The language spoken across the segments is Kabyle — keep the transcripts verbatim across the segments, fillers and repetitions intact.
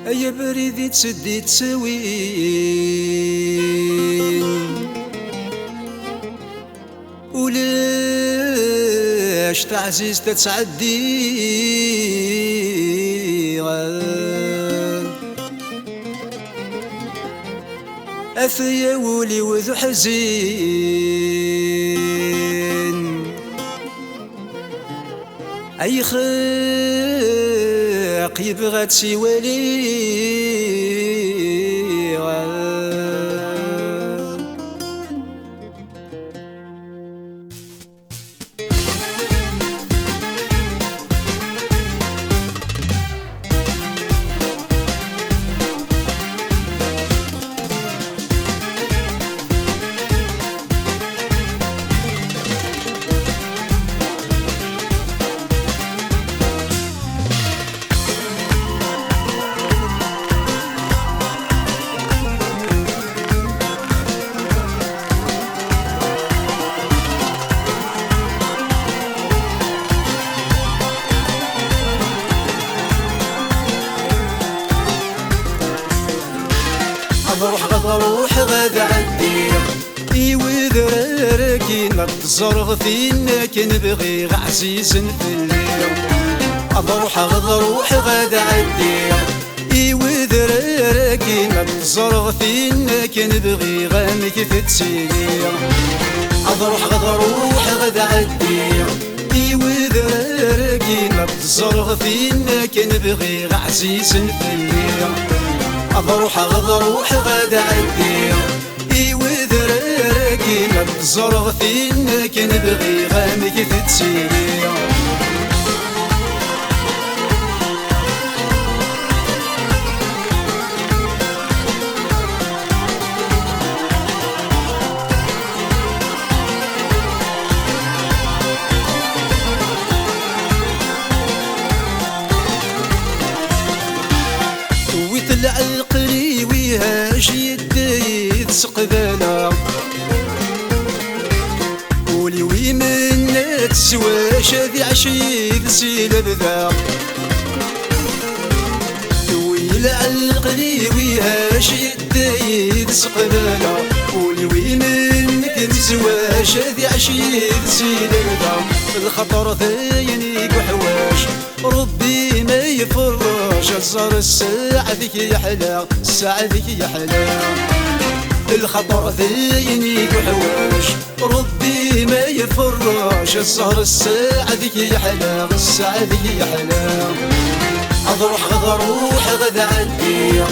Ay abrid i tt-id-ittawin, ulac taɛzizt ad tɛeddi. Ataya wul-iw d uḥzin, ayxeq yebɣa ad tt-iwali. Ad ruḥeɣ, ad ruḥeɣ, ad ɛeddiɣ i wedrar-agi, ad ẓreɣ tin akken bɣiɣ, ɛzizen fell-i. Ad ruḥeɣ, ad ruḥeɣ, ad ɛeddiɣ i wedrar-agi, ad ẓreɣ tin akken bɣiɣ, amek tettili. Ad ruḥeɣ, ad ruḥeɣ, ad ɛeddiɣ i wedrar-agi, ad ẓreɣ tin akken bɣiɣ, ɛzizen fell-i. Ad ruḥeɣ, ad ruḥeɣ, ad ɛeddiɣ i wedrar-agi, ad ẓreɣ tin akken bɣiɣ, amek tettili. Tewwit lɛeql-iw, ihac yedda yid-s qbala. Ul-iw imenna-d s wac ad iɛac yid-s i lebda. Tewwi lɛeql-iw, ihac yedda yid-s qbala. Ul-iw imenna-d s wac ad iɛac yid-s i lebda. Lxaṭer d ayen i yuḥwac, Ṛebbi ma iferrec, ẓer sseɛd-ik yeḥla, sseɛd-ik yeḥla. Lxaṭer d ayen i yuḥwac, Ṛebbi ma iferrec, ẓer sseɛd-ik yeḥla, sseɛd-ik yeḥla. Ad ruḥeɣ, ad ruḥeɣ, ad ɛeddiɣ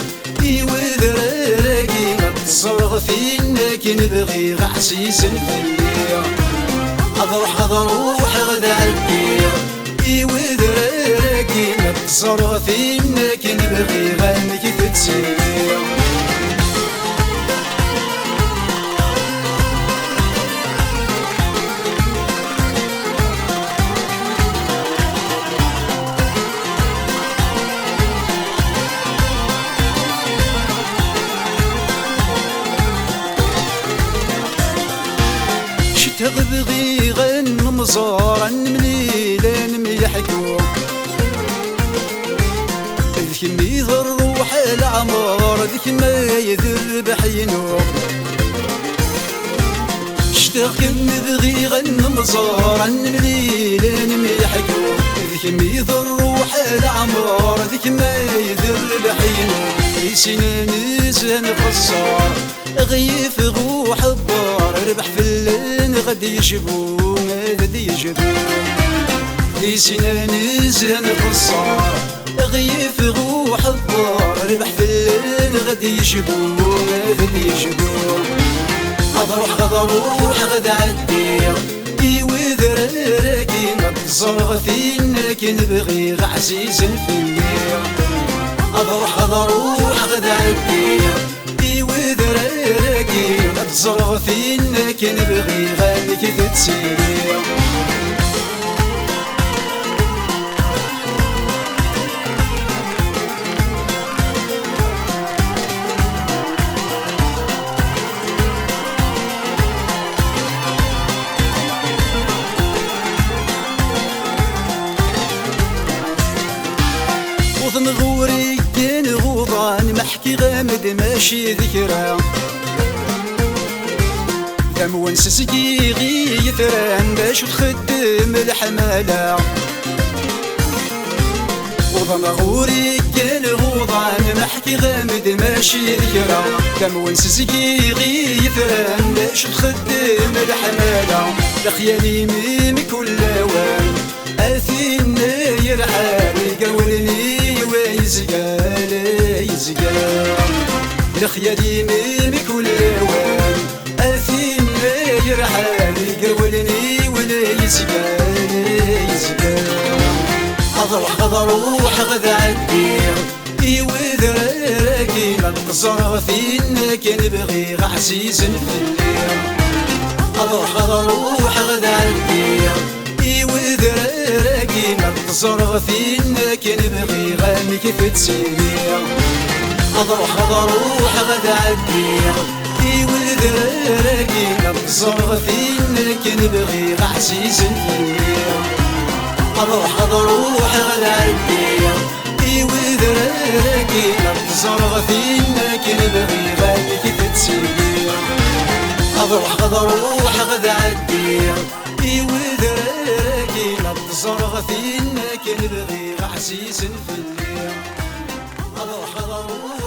i wedrar-agi, ad ẓreɣ tin akken bɣiɣ, ɛzizen fell-i. Ad ruḥeɣ, ad ruḥeɣ, ad ɛeddiɣ i wedrar-agi, ad ẓreɣ tin akken bɣiɣ, amek tettili. Cedhaɣ, bɣiɣ ad nemẓer, ad nemlil, ad nemyeḥku. D kemm i d ṛṛuḥ n leɛmer, d kemm ay d rrbeḥ-inu. Cedhaɣ-kem, bɣiɣ ad nemẓer, ad nemlil, ad nemyeḥku. D kemm i d ṛṛuḥ n leɛmer, d kemm ay d rrbeḥ-inu. Di sin ad nezhu nxeṣṣer, ɣef uḥebber, rrbeḥ fell-aneɣ ad d-yejbu, ad d-yejbu. Di sin ad nezhu nxeṣṣer, ɣef uḥebber, rrbeḥ fell-aneɣ ad d-yejbu, ad d-yejbu. Ad ruḥeɣ, ad ruḥeɣ, ad ɛeddiɣ i wedrar-agi, ad ẓreɣ tin akken bɣiɣ, ɛzizen fell-i. Ad ruḥeɣ, ad ruḥeɣ, ad ɛeddiɣ i wedrar-agi, ad ẓreɣ tin akken bɣiɣ, amek tettili. Ur tneɣ ur igen d maci d kra. D amwan s zgiɣ i yetran, d acu txeddem leḥmala. Uḍan ɣur-i kan uḍan, ma ḥkiɣ-am-d maci d kra. D amwan s zgiɣ i yetran, d acu txeddem leḥmala. Lexyal-im mkul lawan, a tinna yerḥan, gar wallen-iw ay yezga, ay yezga. Lexyal-im mkul lawan, a tinna yerḥan, gar wallen-iw ay yezga, ay yezga. Ad ruḥeɣ, ad ruḥeɣ, ad ɛeddiɣ i wedrar-agi, ad ẓreɣ tin akken bɣiɣ, ɛzizen fell-i. Ad ruḥeɣ, ad ruḥeɣ, ad ɛeddiɣ i wedrar-agi, ad ẓreɣ tin akken bɣiɣ, amek i tettili. Ad ruḥeɣ, ad ruḥeɣ, ad ɛeddiɣ i wedrar-agi, ad ẓreɣ tin akken bɣiɣ, ɛzizen fell-i. Ad ruḥeɣ, ad ruḥeɣ, ad ɛeddiɣ i wedrar-agi, ad ẓreɣ tin akken bɣiɣ, amek i tettili. Ad ruḥeɣ, ad ruḥeɣ, ad ɛeddiɣ i wedrar-agi, ad ẓreɣ tin akken bɣiɣ, ɛzizen fell-i. Ad ruḥeɣ, ad ruḥeɣ,